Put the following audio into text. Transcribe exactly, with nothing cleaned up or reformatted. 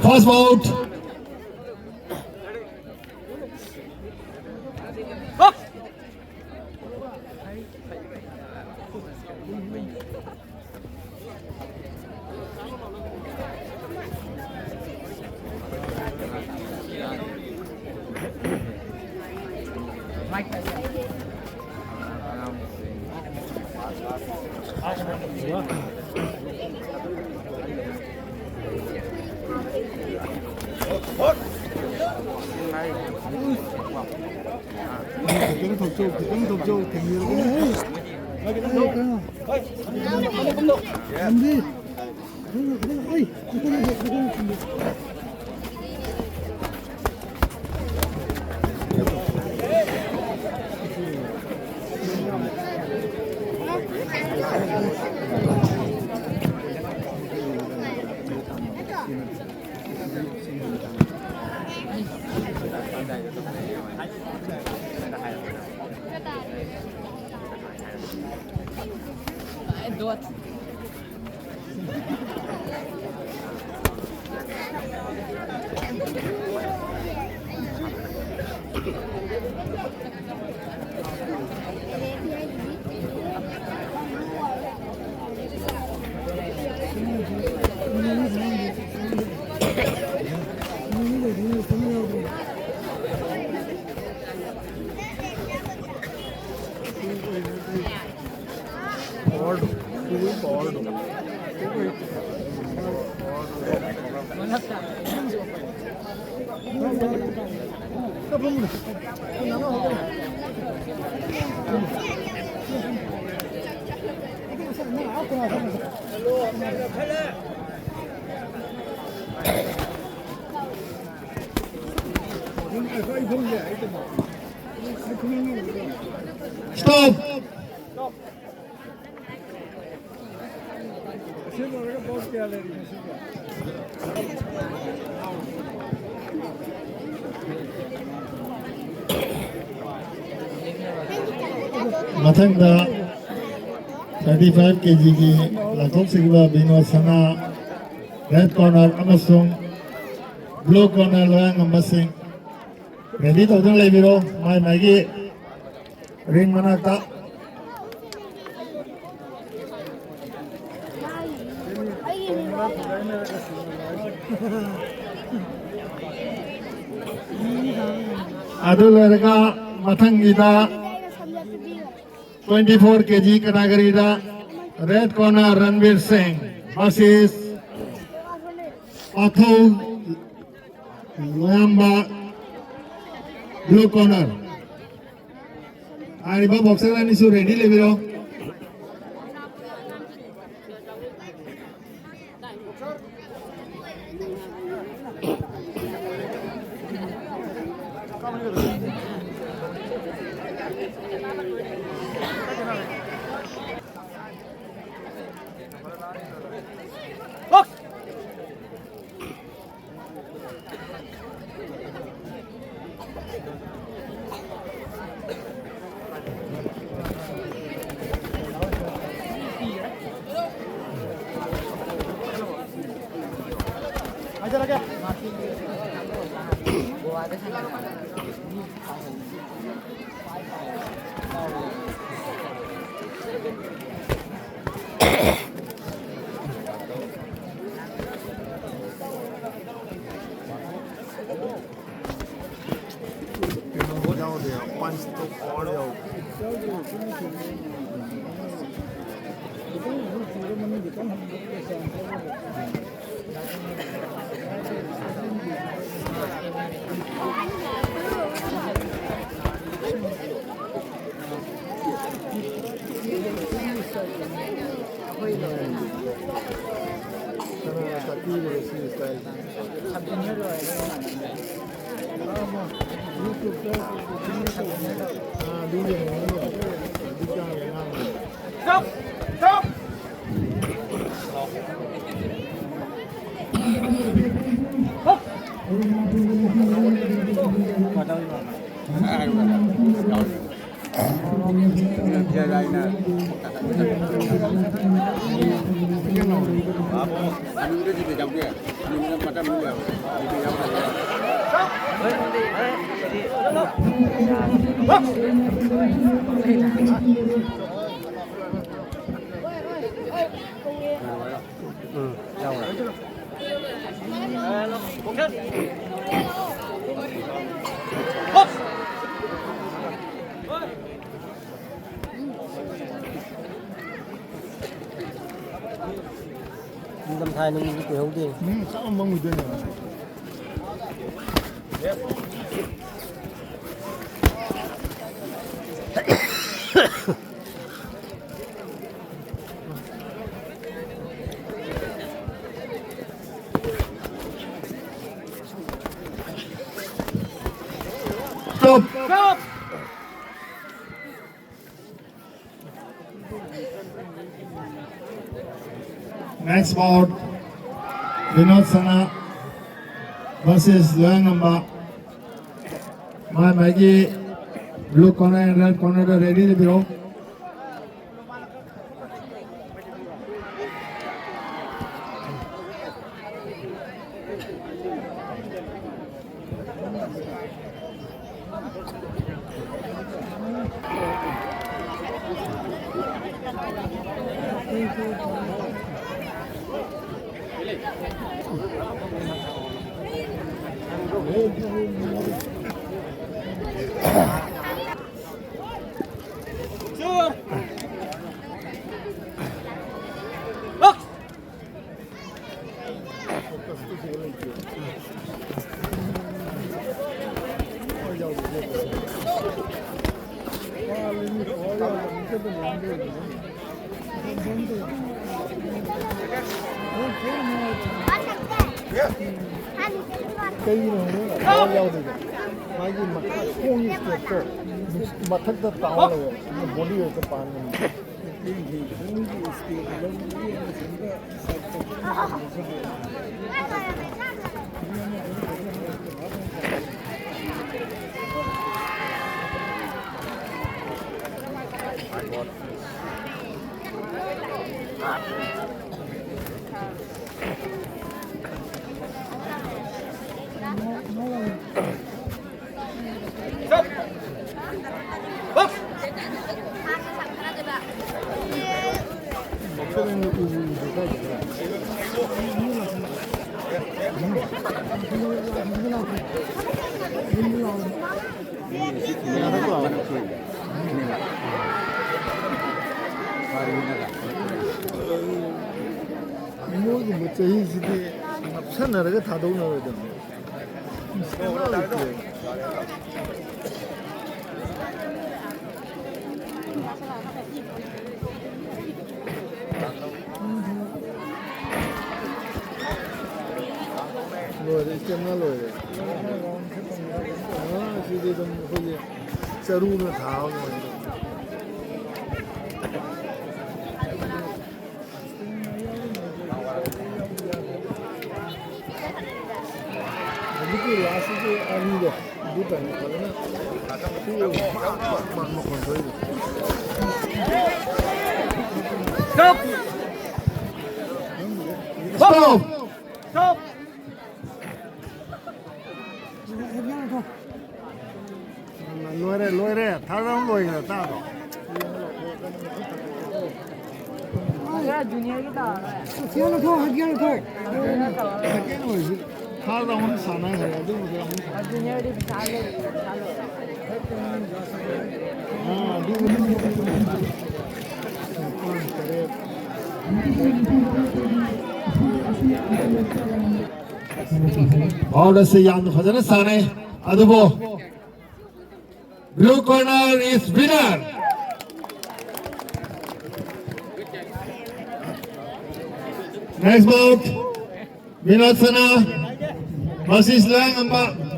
First bout. ꯈꯤꯇꯪ ꯊꯣꯛꯆꯧ, ꯈꯤꯇꯪ ꯊꯣꯛꯆꯧ, ꯊꯦꯡꯕꯤꯔꯛꯀꯅꯨ꯫ ꯈꯤꯇꯪ, ꯈꯤꯇꯪ, ꯈꯤꯇꯪ, ꯈꯤꯇꯪ, ꯈꯤꯇꯪ, ꯈꯤꯇꯪ, ꯈꯤꯇꯪ, ꯈꯤꯇꯪ, ꯈꯤꯇꯪ, ꯈꯤꯇꯪ, ꯈꯤꯇꯪ꯫ Stop! ꯃꯊꯪꯗ thirty five KGꯒꯤ ꯂꯥꯎꯊꯣꯛꯆꯈꯤꯕ ꯕꯤꯅꯣꯗ ꯁꯅꯥ, Red corner ꯑꯃꯁꯨꯡ blue corner ꯂꯣꯌꯥ ꯉꯝꯕꯁꯤꯡ ready ꯇꯧꯗꯨꯅ ꯂꯩꯕꯤꯔꯣ, ꯃꯥꯏ ꯃꯥꯏꯒꯤ ring ꯃꯅꯥꯛꯇ꯫ ꯑꯗꯨ ꯂꯣꯏꯔꯒ ꯃꯊꯪꯒꯤꯗ twenty four K G category ꯗ red corner ꯔꯟꯕꯤꯔ ꯁꯤꯡ versus ꯄꯥꯊꯧ ꯂꯣꯌꯥꯝꯕ, blue corner꯫ ꯍꯥꯏꯔꯤꯕ boxer ꯑꯅꯤꯁꯨ ready ꯂꯩꯕꯤꯔꯣ꯫ ꯅꯤꯡꯊꯝꯊꯥ ꯅꯨꯃꯤꯠꯇꯤ ꯀꯨꯏꯍꯧꯗꯦ꯫ ꯎꯝ, ꯆꯞ ꯃꯝ ꯃꯝꯈꯤꯗꯣꯏꯅꯦ꯫ Stop. Next bout, Vinod Sana versus Loyang Namba. ꯃꯥꯏ ꯃꯥꯏꯒꯤ blue corner and red corner the ready ꯂꯩꯕꯤꯔꯣ꯫ ꯀꯩꯒꯤꯅꯣ ꯈꯪꯕ꯭ꯔꯥ? ꯊꯋꯥꯏ ꯌꯥꯎꯗꯦꯕ꯫ ꯃꯥꯒꯤ ꯃꯈꯥ ꯈꯣꯡꯒꯤ ꯁ꯭ꯇꯦꯞꯇꯣ ꯃꯊꯛꯇ ꯇꯥꯎꯔꯒ ꯕꯣꯗꯤ ꯍꯦꯛꯇ ꯄꯥꯟ ꯉꯝꯗꯦ꯫ ꯃꯣꯏꯒꯨꯝꯕ ꯆꯍꯤꯁꯤꯗꯤ ꯅꯞꯁꯟꯅꯔꯒ ꯊꯥꯗꯣꯛꯅꯔꯣꯏꯗꯕꯅꯤ꯫ ꯂꯣꯏꯔꯦ, ꯏꯁꯇꯦꯝꯅ ꯂꯣꯏꯔꯦ꯫ ꯑꯥ, ꯁꯤꯗꯤ ꯑꯗꯨꯝ ꯑꯩꯈꯣꯏꯒꯤ ꯆꯔꯨꯅ ꯊꯥꯕ ꯂꯣꯏꯔꯦ꯫ ꯍꯧꯖꯤꯛꯀꯤ ꯂꯥꯁꯀꯤ ꯑꯅꯤꯗꯣ, ꯑꯗꯨ ꯇꯪ ꯐꯖꯅ ꯄꯥꯛ ꯄꯥꯛ ꯃꯈꯣꯟ ꯊꯣꯛꯏꯗꯣ꯫ Stop! Stop! Stop! ꯂꯣꯏꯔꯦ, ꯂꯣꯏꯔꯦ꯫ Third round ꯂꯣꯏꯈ꯭ꯔꯦ, ꯇꯥꯗ꯭ꯔꯣ? ꯖꯨꯅꯤꯌꯔꯒꯤ ꯇꯧꯔꯒ꯫ ꯍꯛꯆꯥꯡ ꯂꯧꯊꯣꯛ, ꯍꯛꯆꯥꯡ ꯂꯧꯊꯣꯛ꯫ ꯖꯨꯅꯤꯌꯔ ꯇꯧꯔꯒ꯫ Third round ꯁꯥꯟꯅꯈ꯭ꯔꯦ, ꯑꯗꯨꯕꯨꯗꯤ ꯑꯃꯨꯛ ꯁꯥꯟꯅ-꯫ ꯖꯨꯅꯤꯌꯔꯗꯤ ꯄꯩꯁꯥ ꯂꯩ, ꯄꯩꯁꯥ ꯂꯩ꯫ ꯑꯥ, ꯑꯗꯨꯕꯨꯗꯤ ꯅꯤꯄꯥꯟ, ꯇꯔꯦꯠ꯫ Round ꯑꯁꯤ ꯌꯥꯝꯅ ꯐꯖꯅ ꯁꯥꯟꯅꯩ, ꯑꯗꯨꯕꯨ blue corner is winner. Next bout, Vinod ꯁꯅꯥ versus ꯂꯥꯡꯉꯝꯕ꯫